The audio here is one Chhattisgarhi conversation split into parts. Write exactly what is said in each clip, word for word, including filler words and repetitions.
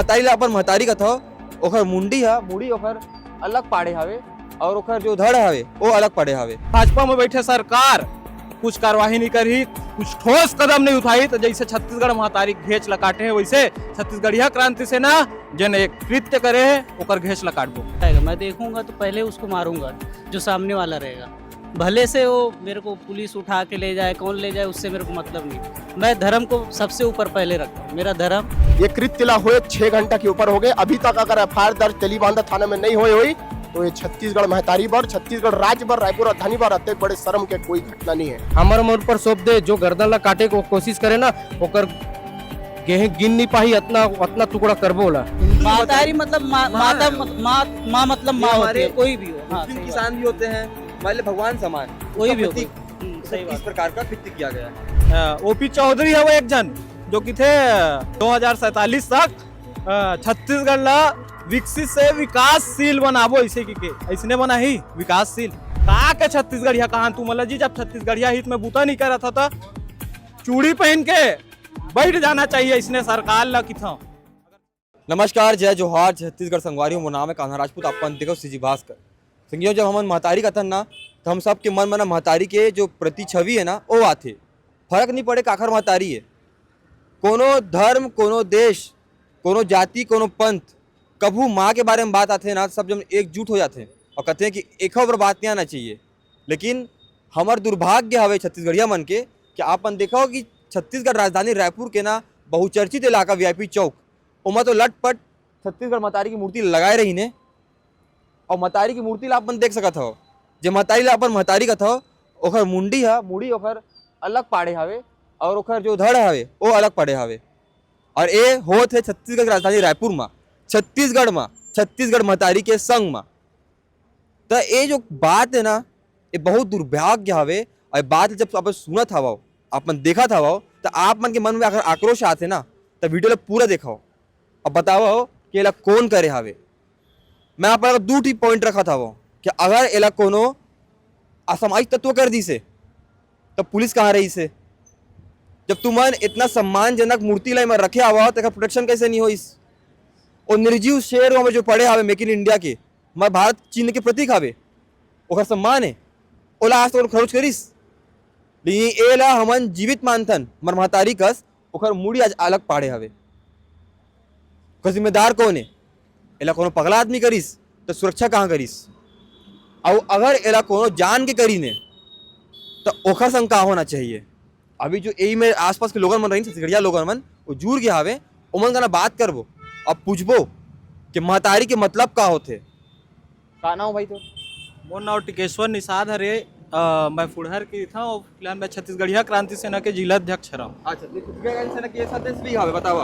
महतारी ला अपन महतारी कथव, ओखर मुंडी ह, मुड़ी ओखर अलग पाड़े हावे, और ओखर जो धड़ हावे, वो अलग पाड़े हावे। भाजपा में बैठे सरकार कुछ कार्यवाही नहीं करही, कुछ ठोस कदम नहीं उठाही, तो जैसे छत्तीसगढ़ महतारी घेच ला काटे है, वैसे छत्तीसगढ़िया क्रांति सेना जेन एक कृत्य करे है, ओकर घेच ला काटबो। आएगा, मैं देखूंगा तो पहले उसको मारूंगा, जो सामने वाला रहेगा। भले से वो मेरे को पुलिस उठा के ले जाए, कौन ले जाए, उससे मेरे को मतलब नहीं। मैं धर्म को सबसे ऊपर पहले रखता हूँ, मेरा धर्म। ये कृत्य ला होए छह घंटा के ऊपर हो गए, अभी तक अगर एफ आई आर दर्ज तेलीबांधा थाना में नहीं होए हुई, तो ये छत्तीसगढ़ महतारी बर, छत्तीसगढ़ राज्य बर, रायपुर राजधानी बर अतेक बड़े शर्म के कोई घटना नहीं है। हमर मोर पर सौंप दे, जो गर्दन ला काटे को कोशिश करे ना, ओकर गेहे गिन नहीं पाही, अतना, अतना टुकड़ा करबो ओला। महतारी मतलब माँ, माँ माता है। मत-, माँ, माँ मतलब माँ ये होती हमारे है, कोई भी हो। हाँ, मुस्लिम सही बात। किसान भी होते हैं, हमारे लिए भगवान समान। कोई उसका भी हो, प्रतीक, कोई। हम्म, उसको सही किस बात। प्रकार का कृत्य किया गया है? अ, ओ पी चौधरी है वो एक जन, जो कि थे, अ, दो हज़ार सैंतालीस तक, अ, छत्तीसगढ़ ला विकसित से विकासशील बनाबो, ऐसे कि के, ऐसने बना ही विकासशील। का के छत्तीसगढ़िया कहान तू, मतलब जी, जब छत्तीसगढ़िया हित में बूता नहीं करत था, तो चूड़ी पहन के बैठ जाना चाहिए इसने सरकार ला किथों। नमस्कार, जय जोहार, छत्तीसगढ़ संगवारी हो, मोर नाम है कान्हा राजपूत, आप मन देखो सी जी भास्कर। संगियो, जब हमन महतारी कथन ना, तो हम सबके मन में ना महतारी के जो प्रति छवि है ना, वो आथे। फर्क नहीं पड़े काखर महतारी है, कोनो धर्म, कोनो देश, कोनो जाति, कोनो पंथ, कभू माँ के बारे में बात आथे ना, सब जन एकजुट हो जाथे और कहते हैं कि एक बर बात नहीं आना चाहिए। लेकिन हमर दुर्भाग्य हवे छत्तीसगढ़िया मन के कि आप मन देखो कि छत्तीसगढ़ राजधानी रायपुर के ना बहुचर्चित इलाका वी आई पी चौक, ओमा तो लटपट छत्तीसगढ़ महतारी की मूर्ति लगाए रहीन हे। और महतारी की मूर्ति ला आप मन देख सकत हव, जे महतारी ला अपन महतारी कथव, ओखर मुंडी ह, मुड़ी ओखर अलग पाड़े हावे और ओखर जो धड़ हावे, वो अलग पाड़े हावे। और ए होत हे छत्तीसगढ़ की राजधानी रायपुर मा, छत्तीसगढ़ मा, छत्तीसगढ़ महतारी के संग मा। त ए जो बात है ना, ये बहुत दुर्भाग्य हवे। और ये बात जब आप सुनत हवव, आप मन देखत हवव, त आप मन के मन में अगर आक्रोश आथे ना, त वीडियो ला पूरा देखव। अब बतावव कि एला कौन करे हावे। मैं आप ला दू ठी पॉइंट रखत हवं कि अगर एला कोनो असामाजिक तत्व कर दिसे, त पुलिस कहाँ रहिसे? जब तुमन इतना सम्मानजनक मूर्ति ला एमा रखे हवव, त एकर प्रोटेक्शन कैसे नहीं होइस? ओ निर्जीव शेर हवे जो पड़े हवे मेक इन इंडिया के, हमर भारत चिन्ह के प्रतीक हवे, ओकर सम्मान है, ओला आज तक खरोच करिस? लेकिन एला हमन जीवित मानथन, हमर महतारी कस, ओकर मुड़ी आज अलग पाड़े हवे। ओकर जिम्मेदार कौन है? एला कोनो पगला आदमी करिस, त सुरक्षा कहाँ करिस? अउ अगर एला कोनो जान के करिन हे, त ओकर संग का होना चाहिए? अभी जो एही में आसपास के लोगन मन रहिन, छत्तीसगढ़िया लोगन मन, वो जुड़ गया हवे, ओमन कना बात करबो, अब पूछबो कि महतारी के मतलब का होथे। का नाम भाई तोर? मोर नाम टिकेश्वर निषाद हरे। अ, मैं फुड़हर के था और फिलहाल मैं छत्तीसगढ़िया क्रांति सेना के जिला अध्यक्ष हरव। अच्छा, छत्तीसगढ़ क्रांति सेना के सदस्य भी हवे, बतावा।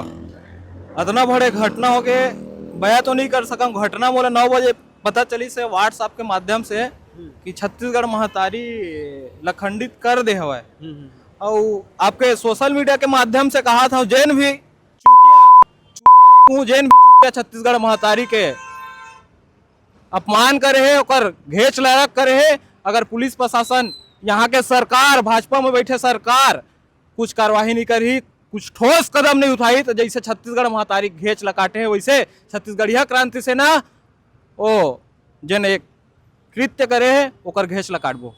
अतना बड़े घटना हो गए, बया तो नहीं कर सकम। घटना मोला नौ बजे पता चलिस हे WhatsApp के माध्यम से कि छत्तीसगढ़ महतारी ला खंडित कर दे हवय। अउ आपके सोशल मीडिया के माध्यम से कहा था, जेन भी चूतिया, चूतिया ही कहूँ, जेन भी चूतिया छत्तीसगढ़ महतारी के अपमान करे हे, ओकर घेच लड़क करे हे। अगर पुलिस प्रशासन, यहाँ के सरकार, भाजपा में बैठे सरकार कुछ कार्यवाही नहीं करही, कुछ ठोस कदम नहीं उठाही, तो जैसे छत्तीसगढ़ महतारी घेच ला काटे हे, वैसे छत्तीसगढ़िया क्रांति सेना ओ जेन एक कृत्य करे हे, ओकर घेच ला काटबो।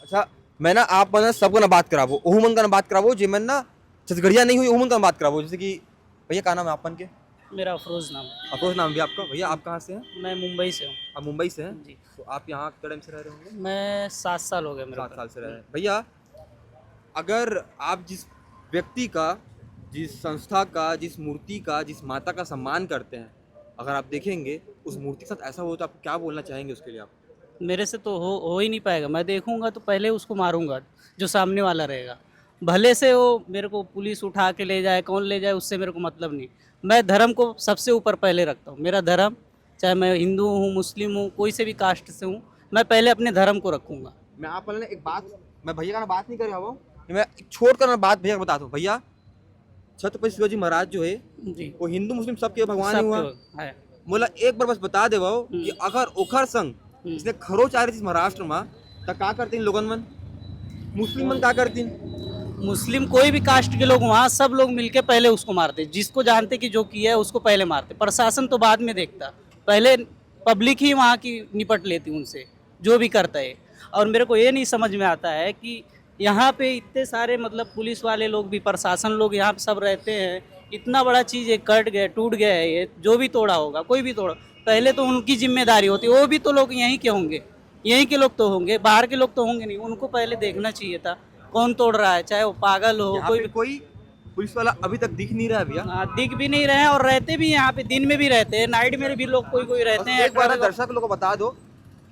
अच्छा, मैं ना आप मन सबको ना बात कराबो, ओहू मन का ना बात कराबो, जे मन ना छत्तीसगढ़िया नहीं हुई, ओहू मन का ना बात कराबो। जैसे कि भैया, का नाम है आप मन के? मेरा अफरोज नाम है। अफरोज नाम भी आपका? भैया, आप कहाँ से हैं? मैं मुंबई से हूँ। आप मुंबई से हैं? जी। तो आप यहाँ कितना टाइम से रह रहे होंगे? मैं सात साल हो गए मेरे सात को। साल से रह रहे हैं। भैया, अगर आप जिस व्यक्ति का, जिस संस्था का, जिस मूर्ति का, जिस माता का सम्मान करते हैं, अगर आप देखेंगे उस मूर्ति के साथ ऐसा हो, तो आप क्या बोलना चाहेंगे उसके लिए आप? मेरे से तो हो, हो ही नहीं पाएगा। मैं देखूंगा तो पहले उसको मारूंगा, जो सामने वाला रहेगा। भले से वो मेरे को पुलिस उठा के ले जाए, कौन ले जाए, उससे मेरे को मतलब नहीं। मैं धर्म को सबसे ऊपर पहले रखता हूँ। मेरा धर्म, चाहे मैं हिंदू हूँ, मुस्लिम हूँ, कोई से भी कास्ट से हूँ, मैं पहले अपने धर्म को रखूंगा। मैं आप वाले ने एक बात, मैं भैया का ना बात नहीं करे हूँ, मैं एक छोट कर ना बात भैया को बताता हूँ। भैया, छत्रपति शिवाजी महाराज जो है, जी। वो हिंदू मुस्लिम सबके भगवान ही हुआ। सबके है। मोला एक बार बस बता देवो हम्म। कि अगर ओखर संग हम्म। इसने खरोच आ रही थी महाराष्ट्र में, तो का करते इन लोगन मन? मुस्लिम मन का करतीन? मुस्लिम कोई भी कास्ट के लोग, वहाँ सब लोग मिलके पहले उसको मारते, जिसको जानते कि जो किया है उसको पहले मारते। प्रशासन तो बाद में देखता, पहले पब्लिक ही वहाँ की निपट लेती उनसे, जो भी करता है। और मेरे को ये नहीं समझ में आता है कि यहाँ पे इतने सारे, मतलब, पुलिस वाले लोग भी, प्रशासन लोग यहाँ पे सब रहते हैं, इतना बड़ा चीज़ एक कट गया, टूट गया है, ये जो भी तोड़ा होगा, कोई भी तोड़ा, पहले तो उनकी जिम्मेदारी होती है। वो भी तो लोग यहीं के होंगे, यहीं के लोग तो होंगे, बाहर के लोग तो होंगे नहीं। उनको पहले देखना चाहिए था कौन तोड़ रहा है, चाहे वो पागल हो, यहाँ कोई पे भी। कोई पुलिस वाला अभी तक दिख नहीं रहा है भैया। हाँ, दिख भी नहीं रहे हैं और रहते भी यहाँ पे, दिन में भी रहते हैं, नाइट में भी लोग कोई कोई रहते बस हैं। एक बार दर्शक लोगों को बता दो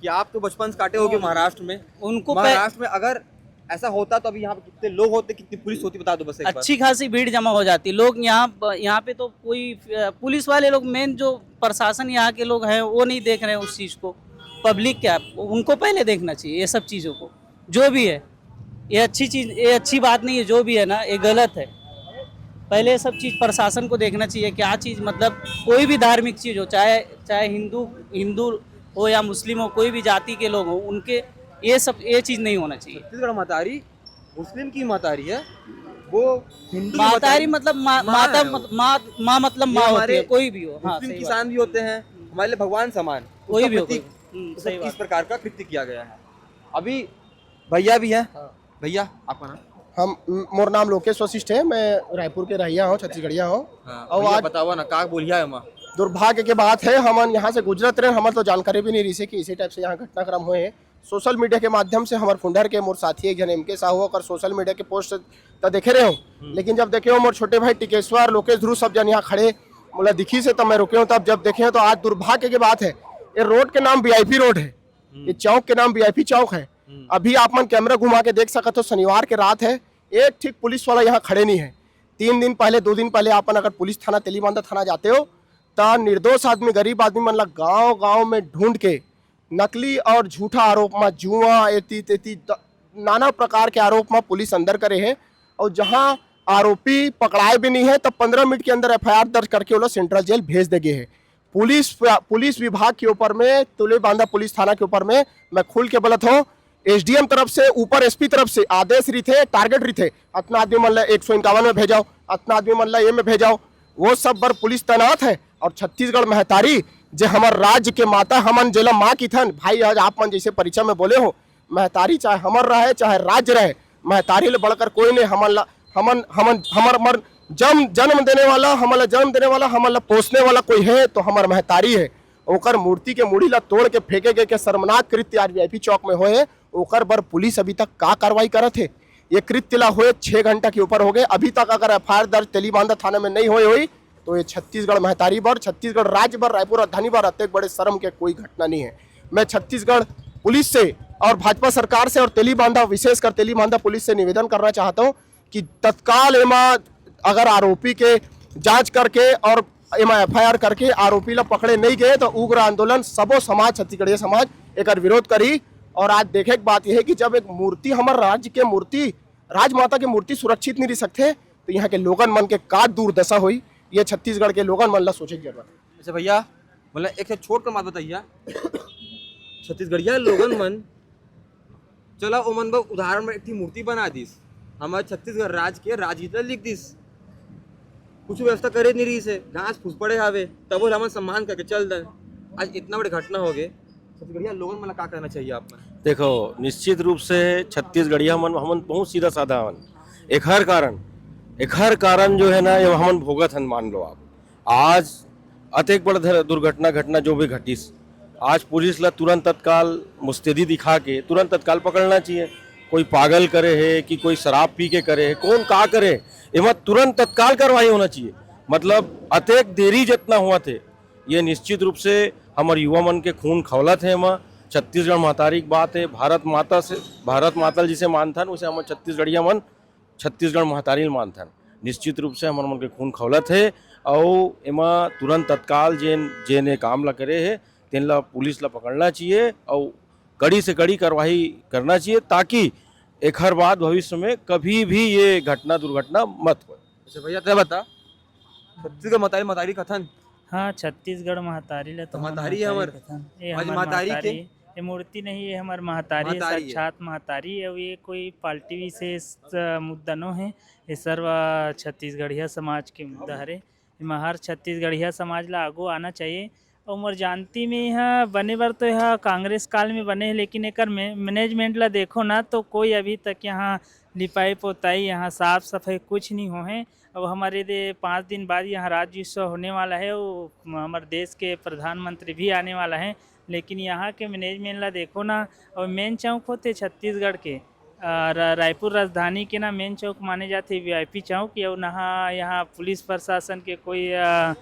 कि आप तो बचपन से काटे होगे महाराष्ट्र में। उनको पह- महाराष्ट्र में अगर ऐसा होता तो अभी यहाँ पे कितने लोग होते, कितनी पुलिस होती, बता दो बस एक बार। अच्छी खासी भीड़ जमा हो जाती। लोग यहाँ प- यहाँ पे तो कोई अ, पुलिस वाले लोग, मेन जो प्रशासन यहाँ के लोग हैं, वो नहीं देख रहे हैं उस चीज़ को। पब्लिक क्या, उनको पहले देखना चाहिए ये सब चीज़ों को। जो भी है, ये अच्छी चीज़, ये अच्छी बात नहीं है। जो भी है ना, ये गलत है। पहले ये सब चीज़ प्रशासन को देखना चाहिए। क्या चीज़, मतलब, कोई भी धार्मिक चीज़ हो, चाहे चाहे हिंदू हिंदू हो या मुस्लिम हो, कोई भी जाति के लोग हो, उनके ये सब, ये चीज़ नहीं होना चाहिए। छत्तीसगढ़ महतारी मुस्लिम की महतारी है, वो हिंदू की महतारी मतलब माँ, माँ माता है वो। मत- माँ, माँ मतलब ये माँ होती हमारे है, कोई भी हो। हाँ, मुस्लिम सही बात। किसान भी होते हैं, हमारे लिए भगवान समान। कोई उसका भी हो, प्रतीक, कोई- हम्म, उसका सही इस बात। प्रकार का कृत्य किया गया है। अभी भैया भी है। हाँ। भैया, आपका नाम? हम मोर नाम लोकेश वशिष्ठ है। मैं रायपुर के रहइया हूँ, छत्तीसगढ़िया हूँ। हाँ, और भैया आज बतावा ना, का बोलिया है माँ? दुर्भाग्य के बात है, हमन यहाँ से गुजरत रहे, हमन तो जानकारी भी नहीं रही से कि इसी टाइप से यहाँ घटनाक्रम होए है। सोशल मीडिया के माध्यम से हमर फुंडर के मोर साथी एक जन एम के साहू ओकर सोशल मीडिया के पोस्ट त देखे रहे हो, लेकिन जब देखे हो मोर छोटे भाई टिकेश्वर, लोकेश, ध्रुव सब जन यहाँ खड़े मोला दिखी से तब मैं रुके हूँ। तब जब देखे हो तो आज दुर्भाग्य की बात है, ये रोड के नाम वीआईपी रोड है, ये चौक के नाम वीआईपी चौक है। अभी आप मन कैमरा घुमा के देख सकत हो, शनिवार के रात है, एक ठीक पुलिस वाला यहाँ खड़े नहीं है। तीन दिन पहले, दो दिन पहले आप मन अगर पुलिस थाना, तेलीबांधा थाना जाते हो, त निर्दोष आदमी, गरीब आदमी मन ला गांव गांव में ढूंढ के नकली और झूठा आरोप में जुआ, एती तेती द- नाना प्रकार के आरोप में पुलिस अंदर करे है। और जहां आरोपी पकड़ाए भी नहीं है, तब पंद्रह मिनट के अंदर एफआईआर दर्ज करके वो लोग सेंट्रल जेल भेज दे गए है। पुलिस पुलिस विभाग के ऊपर में, तेलीबांधा पुलिस थाना के ऊपर में मैं खुल के बोलत हूँ, एसडीएम तरफ से, ऊपर एसपी तरफ से आदेश रहिथे, टारगेट रहिथे, अतना आदमी मन ला एक सौ इक्यावन में भेजाओ, अतना आदमी मन ला ये में भेजाओ, वो सब बर पुलिस तैनात है। और छत्तीसगढ़ महतारी, जे हमर राज्य के माता, हमन जेला माँ किथन, भाई, आज आप मन जैसे परिचय में बोले हो, महतारी चाहे हमर रहे, चाहे राज्य रहे, महतारी ले बढ़कर कोई नहीं। हमन ला, हमन हमन हमर हमर जन्म जन्म देने वाला, हमन ला जन्म देने वाला, हमन ला पोसने वाला कोई है तो हमर महतारी है। ओकर मूर्ति के मुड़ी ला तोड़ के फेंके गए के शर्मनाक कृत्य आज वीआईपी चौक में होए है, ओकर बर पुलिस अभी तक का कार्रवाई करत है? ये कृत्य ला होए छह घंटा के ऊपर हो गए, अभी तक अगर एफआईआर दर्ज तेलीबांधा थाना में नहीं होए होई तो ये छत्तीसगढ़ महतारी बर, छत्तीसगढ़ राज्य बर, रायपुर राजधानी बर अतेक बड़े शर्म के कोई घटना नहीं है। मैं छत्तीसगढ़ पुलिस से और भाजपा सरकार से और तेलीबांधा, विशेषकर तेलीबांधा पुलिस से निवेदन करना चाहता हूँ कि तत्काल एमा अगर आरोपी के जांच करके और एमा एफआईआर करके आरोपी ला पकड़े नहीं गए तो उग्र आंदोलन सबो समाज, छत्तीसगढ़िया समाज एकर विरोध करी। और आज देखे के बात यह है कि जब एक मूर्ति, हमर राज्य के मूर्ति, राजमाता के मूर्ति सुरक्षित नहीं रह सकते तो यहाँ के लोगन मन के का दुर्दशा हुई, ये छत्तीसगढ़ के लोगन मन ला सोचे के जरूरत है। अच्छा भैया, मतलब एक ठो छोट कर बात बताइए, छत्तीसगढ़िया लोगन मन, चला ओमन बर उदाहरण में एक ठी मूर्ति बना दिस, हमारे छत्तीसगढ़ राज के राजगीत ला लिख दिस, कुछ व्यवस्था करे नहीं रही से, घास फूस पड़े हावे, तबो हमन सम्मान करके चल दे। आज इतना बड़े घटना हो गए, छत्तीसगढ़िया लोगन मन ला का करना चाहिए आप मन? देखो, निश्चित रूप से छत्तीसगढ़िया मन, हमन बहुत सीधा साधा हवन। एखर कारण, एखर कारण जो है ना, ये हमन भोगत हन। मान लो आप, आज अतेक बड़ धर-, दुर्घटना घटना जो भी घटिस, आज पुलिस ला तुरंत तत्काल मुस्तैदी दिखा के तुरंत तत्काल पकड़ना चाहिए। कोई पागल करे है कि कोई शराब पी के करे है, कौन का करे, एमा तुरंत तत्काल कार्रवाई होना चाहिए। मतलब अतेक देरी जितना हुआ थे, ये निश्चित रूप से हमर युवा मन के खून खौलत है। एमा छत्तीसगढ़ महतारी की बात है, भारत माता से, भारत माता जिसे मानथन उसे हमर छत्तीसगढ़िया मन छत्तीसगढ़ महतारी ल मानथन। निश्चित रूप से हमर मन के खून खौलत हे अउ एमा तुरंत तत्काल जेन, जेन ए काम ला करे हे, तेन ला पुलिस ला पकड़ना चाहिए अउ कड़ी से कड़ी कार्रवाई करना चाहिए, ताकि एखर बाद भविष्य में कभी भी ये घटना दुर्घटना मत होए। अच्छा भैया, तय बता, छत्तीसगढ़ मतारी, मतारी कथन। हाँ, छत्तीसगढ़ महतारी ले तो तो हमन महतारी है हमर। कथन। ए आज हमर महतारी के? महतारी, ये मूर्ति नहीं, ये हमर महतारी है, महतारी है। साक्षात महतारी है। ये कोई पार्टी विशेष, अ, मुद्दा नो है, ये सर्व छत्तीसगढ़िया समाज के मुद्दा हरे। एमा हर छत्तीसगढ़िया समाज ला आगू आना चाहिए। अउ मोर जानती में यह बने बर तो यह कांग्रेस काल में बने है, लेकिन एकर मे-, मैनेजमेंट ला देखो ना, तो कोई अभी तक यहाँ लिपाई पोताई, यहाँ साफ सफाई कुछ नहीं हो है। अब हमारे दे पाँच दिन बाद यहाँ राज्योत्सव होने वाला है, वो हमर देश के प्रधानमंत्री भी आने वाला है, लेकिन यहाँ के मैनेजमेंट ला देखो ना। और मेन चौक होते छत्तीसगढ़ के, अ, रा-, रायपुर राजधानी के ना मेन चौक माने जाथे वीआईपी चौक। अउ नहा यहाँ पुलिस प्रशासन के कोई, अ,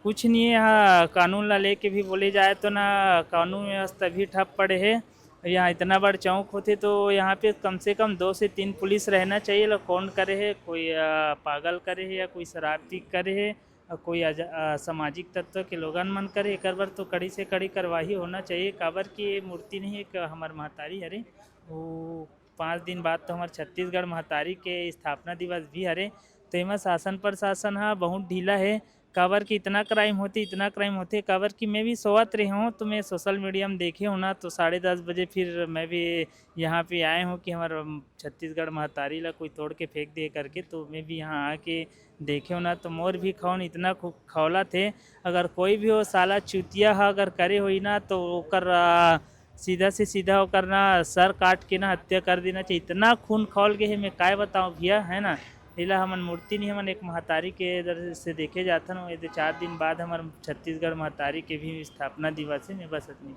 कुछ नहीं है। यहाँ कानून ला लेके भी बोले जाए तो ना, कानून व्यवस्था भी ठप पड़े है। यहाँ इतना बड़ चौक होते तो यहाँ पे कम से कम दो से तीन पुलिस रहना चाहिए। लोग कौन करे है, कोई, अ, पागल करे है या कोई शरारती करे है, अ, कोई अज-, अ, सामाजिक तत्व के लोगन मन करे, एकर बर तो कड़ी से कड़ी कार्रवाई होना चाहिए। काबर कि ये मूर्ति नहीं, एक हमर महतारी हरे, वो पाँच दिन बाद तो हमर छत्तीसगढ़ महतारी के स्थापना दिवस भी हरे। तो एमा शासन प्रशासन ह बहुत ढीला हे, काबर कि इतना क्राइम होथे, इतना क्राइम होथे। काबर कि मैं भी सोवत रहे हूँ, तो मैं सोशल मीडिया में देखे हूँ ना, तो साढ़े दस बजे फिर मैं भी यहाँ पे आए हूँ कि हमर, अम, छत्तीसगढ़ महतारी ला कोई तोड़ के फेंक दिए करके। तो मैं भी यहाँ आके देखे हूँ ना, तो मोर भी खौन इतना खु-, खौलत हे। अगर कोई भी हो साला चूतिया ह अगर करे होई ना, तो ओकर, आ, सीधा से सीधा ओकर ना सर काट के ना हत्या कर देना चाहिए। इतना खून खौल गए हे, मैं काय बताऊँ भैया, है ना। एला हमन मूर्ति नहीं, हमन एक महतारी के इधर से देखे जाथन। ये दे चार दिन बाद हमर छत्तीसगढ़ महतारी के भी स्थापना दिवस है। मैं बस इतनी।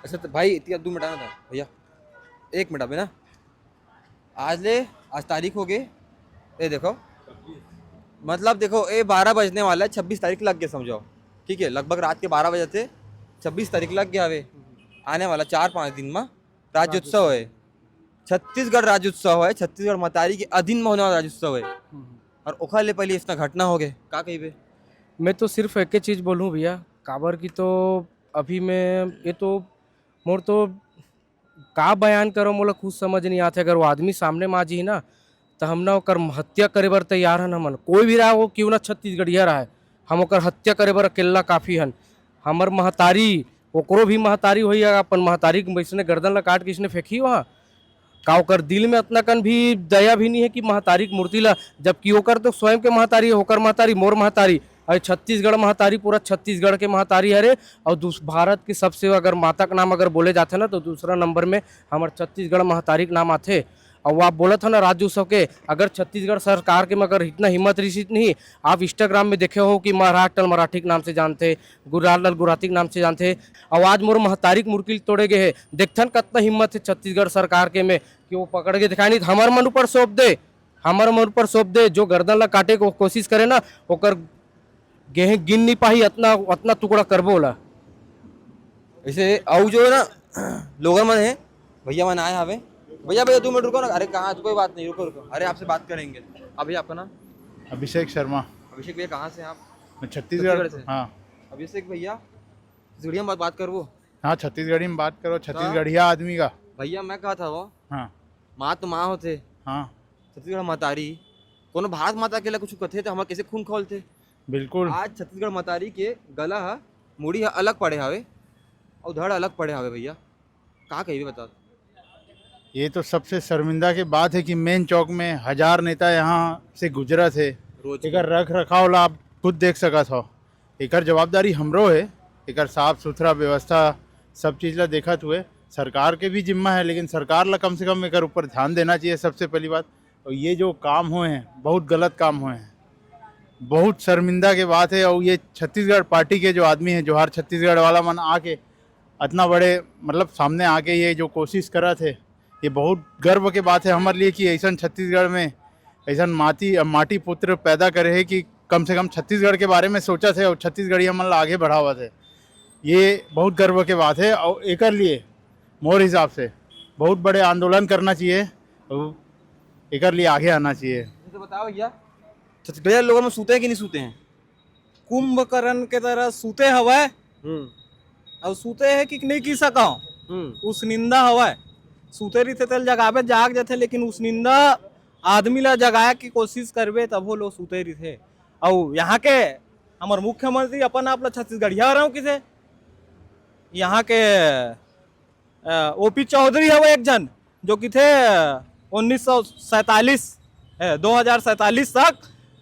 अच्छा, तो भाई, इतनी दो मिनट आना था भैया, एक मिनट अबे ना। आज ले, आज तारीख हो गए, ये देखो, मतलब देखो, ये बारह बजने वाला है, छब्बीस तारीख लग गए समझो, ठीक है, लगभग रात के बारह बजे थे, छब्बीस तारीख लग गया हवे। आने वाला चार पाँच दिन में राज्योत्सव है, छत्तीसगढ़ राज्योत्सव है, छत्तीसगढ़ मतारी के अधीन में होने वाला राज्योत्सव है। हम्म। और ओखर ले पहले इतना घटना हो गए, का कहिबे? मैं तो सिर्फ एक ही चीज़ बोलूँ भैया, काबर की तो अभी मैं, ये तो मोर तो का बयान करो, मोला कुछ समझ नहीं आथे। अगर वो आदमी सामने में आ जी ना, तो हम ना ओकर हत्या करे बर तैयार हन। हमन कोई भी रहा, वो क्यों ना छत्तीसगढ़िया रहा, हम ओकर हत्या करे बर अकेला काफी हन। हमर महतारी, ओकरो भी महतारी होई, अपन महतारी के वैसने गर्दन ला काट के इसने फेंकी वहाँ। का ओकर दिल में अतना कन भी दया भी नहीं है कि महतारी के मूर्ति ला, जबकि ओकर तो स्वयं के महतारी है, ओकर महतारी, मोर महतारी, अरे छत्तीसगढ़ महतारी, पूरा छत्तीसगढ़ के महतारी हरे। और दूस-, भारत के सबसे अगर माता के नाम अगर बोले जाथे ना, तो दूसरा नंबर में हमर छत्तीसगढ़ महतारी के नाम आथे। और वो आप बोलत हो ना राज्योत्सव के, अगर छत्तीसगढ़ सरकार के में अगर इतना हिम्मत रिसित नहीं, आप Instagram में देखे हो कि महाराज टल मराठी के नाम से जानथे, गुराल लाल गुराती के नाम से जानथे। और आज मोर महतारी के मूर्ति तोड़े गए है, देखथन कतना हिम्मत है छत्तीसगढ़ सरकार के में कि वो पकड़ के दिखाए, नहीं तो हमर मन ऊपर सौंप दे, हमर मन ऊपर सौंप दे। जो गर्दन ला काटे को कोशिश करे ना, ओकर गेहे गिन नहीं पाही, अतना, अतना टुकड़ा करबो ओला। ऐसे अउ जो है ना, लोगन मन है, भैया मन आए हवे। भैया, भैया, दो मिनट रुको ना। अरे, कहाँ, कोई बात नहीं, रुको, रुको। अरे, आपसे बात करेंगे। अभी आपका नाम? अभिषेक शर्मा। अभिषेक भैया, कहाँ से हैं आप? मैं छत्तीसगढ़। छत्तीसगढ़ से? हाँ। अभिषेक भैया, छत्तीसगढ़िया में बात, बात करबो? हाँ, छत्तीसगढ़ी में बात करो, का? छत्तीसगढ़िया आदमी का। भैया, मैं कहा था वो, हाँ। माँ तो माँ होथे। हाँ। छत्तीसगढ़ महतारी, कोनो भारत माता के ला कुछ कथे तो हमर कैसे खून खौलथे? बिल्कुल। आज छत्तीसगढ़ महतारी के गला ह, मुड़ी ह अलग पड़े हावे, अउ धड़ अलग पड़े हावे भैया। का कहिबे बता? ये तो सबसे शर्मिंदा के बात है कि मेन चौक में हजार नेता यहाँ से गुजरत है। रोज एकर के। रख रखाव ला आप खुद देख सकत हो। एकर जवाबदारी हमरो है, एकर साफ सुथरा व्यवस्था, सब चीज ला देखत हुए सरकार के भी जिम्मा है, लेकिन सरकार ला कम से कम एकर ऊपर ध्यान देना चाहिए सबसे पहली बात। और ये जो काम हुए हैं, बहुत गलत काम हुए हैं, बहुत शर्मिंदा के बात है। और ये छत्तीसगढ़ पार्टी के जो आदमी हैं, जोहार छत्तीसगढ़ वाला मन आके अतना बड़े, मतलब, सामने आके ये जो कोशिश करत हे, ये बहुत गर्व के बात है हमारे लिए कि ऐसन छत्तीसगढ़ में ऐसन माटी, माटी पुत्र पैदा करे है कि कम से कम छत्तीसगढ़ के बारे में सोचत हे और छत्तीसगढ़िया मन ला आगे बढ़ावत हे। ये बहुत गर्व के बात है और एकर लिए मोर हिसाब से बहुत बड़े आंदोलन करना चाहिए और एकर लिए आगे आना चाहिए। तो बताओ भैया, छत्तीसगढ़िया लोगों में सूते हैं कि नहीं सूते हैं? कुंभकर्ण के तरह सूते हवय। हम्म। अउ सूते हे कि नहीं की सकव? हम्म। उसनिंदा हवय। सूते रहिथे तेल जगाबे, जाग जथे, लेकिन उसनिंदा आदमी ला जगाए के कोशिश करबे, तभो लो सूते रहिथे। अउ यहाँ के हमर मुख्यमंत्री अपन आप ला छत्तीसगढ़िया हरव किसे? यहाँ के ओपी चौधरी हवय एक झन, जो कि थे उन्नीस सौ सैंतालीस, दो हजार सैंतालीस तक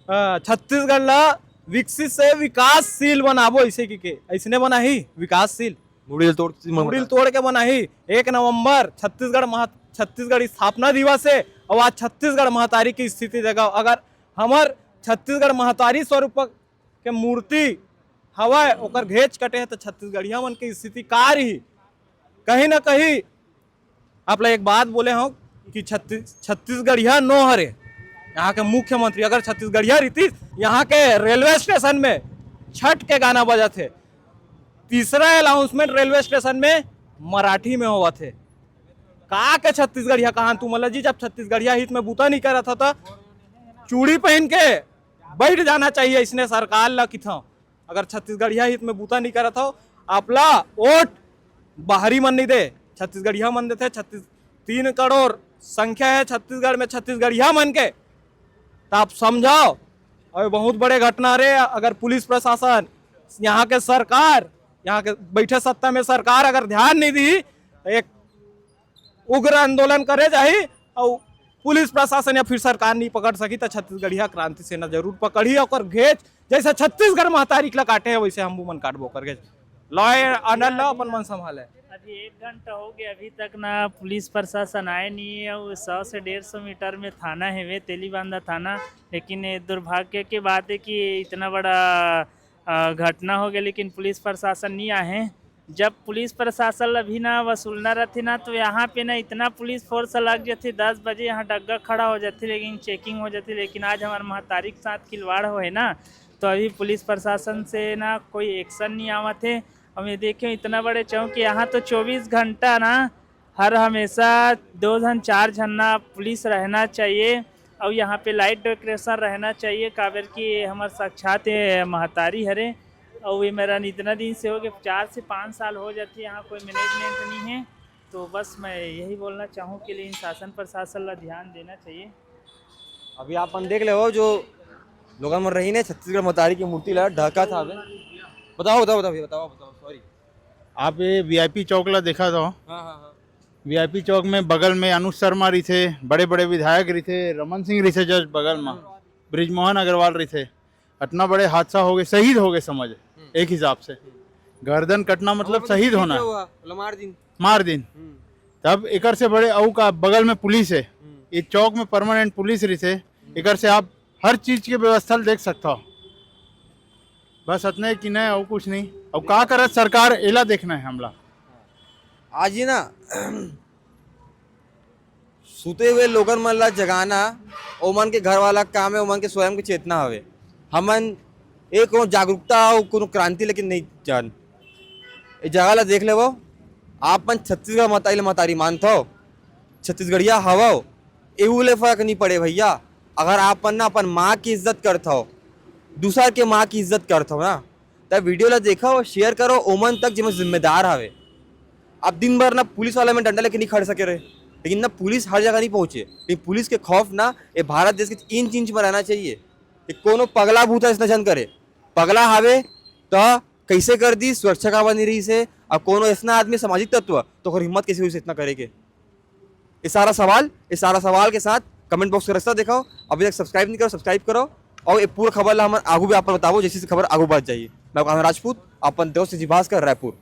अ, छत्तीसगढ़ ला विकसित से विकासशील बनाबो, ऐसे कि के ऐसने बनाही विकासशील। मुड़ी ल तोड़ के मुड़ी ल तोड़ के बनाही। एक नवंबर छत्तीसगढ़ महा छत्तीसगढ़ स्थापना दिवस है, और आज छत्तीसगढ़ महतारी की स्थिति देखो। अगर हमर छत्तीसगढ़ महतारी स्वरूप के मूर्ति हवय, ओकर घेंच कटे है, तो छत्तीसगढ़िया मन की स्थिति का रही? कहीं ना कहीं आप ला एक बात बोले हूँ कि छत्तीस छत्तीसगढ़िया नो हरे। यहाँ के मुख्यमंत्री अगर छत्तीसगढ़िया रहितिस, यहाँ के रेलवे स्टेशन में छठ के गाना बजत है, तीसरा अनाउंसमेंट रेलवे स्टेशन में मराठी में होवत है। का के छत्तीसगढ़िया कहान तू? मतलब जी, जब छत्तीसगढ़िया हित में बूता नहीं करत हो तो चूड़ी पहन के बैठ जाना चाहिए इसने सरकार ला किथों। अगर छत्तीसगढ़िया हित में बूता नहीं करत हो, आपला वोट बाहरी मन नहीं दे, छत्तीसगढ़िया मन देथे। छत्तीस तीन करोड़ संख्या है छत्तीसगढ़ में छत्तीसगढ़िया मन के, तो आप समझाओ। और बहुत बड़े घटना रे, अगर पुलिस प्रशासन, यहाँ के सरकार, यहाँ के बैठे सत्ता में सरकार अगर ध्यान नहीं दी, तो एक उग्र आंदोलन करे जाही और पुलिस प्रशासन या फिर सरकार नहीं पकड़ सकी, तो छत्तीसगढ़िया क्रांति सेना जरूर पकड़ही। और घेंच जैसे छत्तीसगढ़ महतारी ला काटे है, वैसे हम मन काटबो कर घेंच। लॉ एंड ऑर्डर ला अपन मन संभाले। अभी एक घंटा हो गया, अभी तक ना पुलिस प्रशासन आए नहीं है। वो सौ से डेढ़ सौ मीटर में थाना है वे तेलीबांधा थाना, लेकिन ये दुर्भाग्य की बात है कि इतना बड़ा अ, घटना हो गया, लेकिन पुलिस प्रशासन नहीं आए हैं। जब पुलिस प्रशासन अभी ना वसूलना रहते ना, तो यहाँ पे ना इतना पुलिस फोर्स लग जाते, दस बजे यहाँ डग्गा खड़ा हो जाते, लेकिन चेकिंग हो जाती। लेकिन आज हमारे महतारी के साथ खिलवाड़ हो है ना, तो अभी पुलिस प्रशासन से ना कोई एक्शन नहीं आवत है। हम ये देखें, इतना बड़े चौक, यहाँ तो चौबीस घंटा ना हर हमेशा दो झन चार झन ना पुलिस रहना चाहिए, और यहाँ पे लाइट डेकोरेशन रहना चाहिए, काबर कि ये हमर साक्षात ये महतारी हरे। और ये मेरा इतना दिन से हो गए, चार से पाँच साल हो जाते, यहाँ कोई मैनेजमेंट नहीं है। तो बस मैं यही बोलना चाहूँ कि लेकिन शासन प्रशासन ला ध्यान देना चाहिए। अभी आप मन देख ले हो, जो लोगन मन रही ने छत्तीसगढ़ महतारी की मूर्ति ला ढका था। बताओ, बताओ, बताओ, बताओ, बताओ, सॉरी। आप ये वीआईपी चौक ला देखा था। हाँ, हाँ, हाँ। वीआईपी चौक में बगल में अनुज शर्मा रहिथे, बड़े बड़े विधायक रहिथे, रमन सिंह रहिथे जस्ट बगल में, हम्म। बृजमोहन अग्रवाल रहिथे। अतना बड़े हादसा हो गए, शहीद हो गए समझ, हम्म। एक हिसाब से। हम्म। गर्दन कटना मतलब और शहीद पुलिस होना। क्या हुआ? बोला, मार दिन। मार दिन। हम्म। तब एकर से बड़े अऊ का बगल में पुलिस है, हम्म। ये चौक में परमानेंट पुलिस रहिथे, हम्म। एकर से आप हर चीज के व्यवस्था ल देख सकता हो। बस अतने कि नहीं, और कुछ नहीं। और का करत सरकार, एला देखना है हमला। आज ही ना, सुते हुए लोगन मन ला जगाना, ओमन के घर वाला काम है, ओमन के स्वयं के चेतना हवे। हमन एक कोनो जागरूकता हो, कोनो क्रांति लेकिन नहीं जान। ए जगह ला देख लेवो, आप मन छत्तीसगढ़ महतारी ला महतारी मानथो, छत्तीसगढ़िया हवो, एहू ले फर्क नहीं पड़े भैया। अगर आप मन ना अपन माँ की इज्जत करथो, दूसर के माँ की इज्जत करथो ना, तब वीडियो ला देखो और शेयर करो ओमन तक, जेमन जिम्मेदार हवे। आप दिन भर ना पुलिस वाला में डंडा लेके नहीं खड़ सके रहे, लेकिन ना पुलिस हर जगह नहीं पहुंचे। लेकिन पुलिस के खौफ ना ये भारत देश के इंच इंच में रहना चाहिए। ये कोनो पगला भूत ऐसा झन करे, पगला हवे तो कैसे कर दी, सुरक्षा का बनी रही से। अब कोनो ऐसा आदमी सामाजिक तत्व तो ओकर हिम्मत कैसे हुई से इतना करे के? ये सारा सवाल, ये सारा सवाल के साथ कमेंट बॉक्स का रास्ता दिखाओ। अभी तक सब्सक्राइब नहीं करो, सब्सक्राइब करो। और ये पूरा खबर ला हमन आगू भी आप बताबो, जैसे जैसे खबर आगू बढ़ जाइए। मैं कान्हा राजपूत, अपन दोस्त जी भास्कर, रायपुर।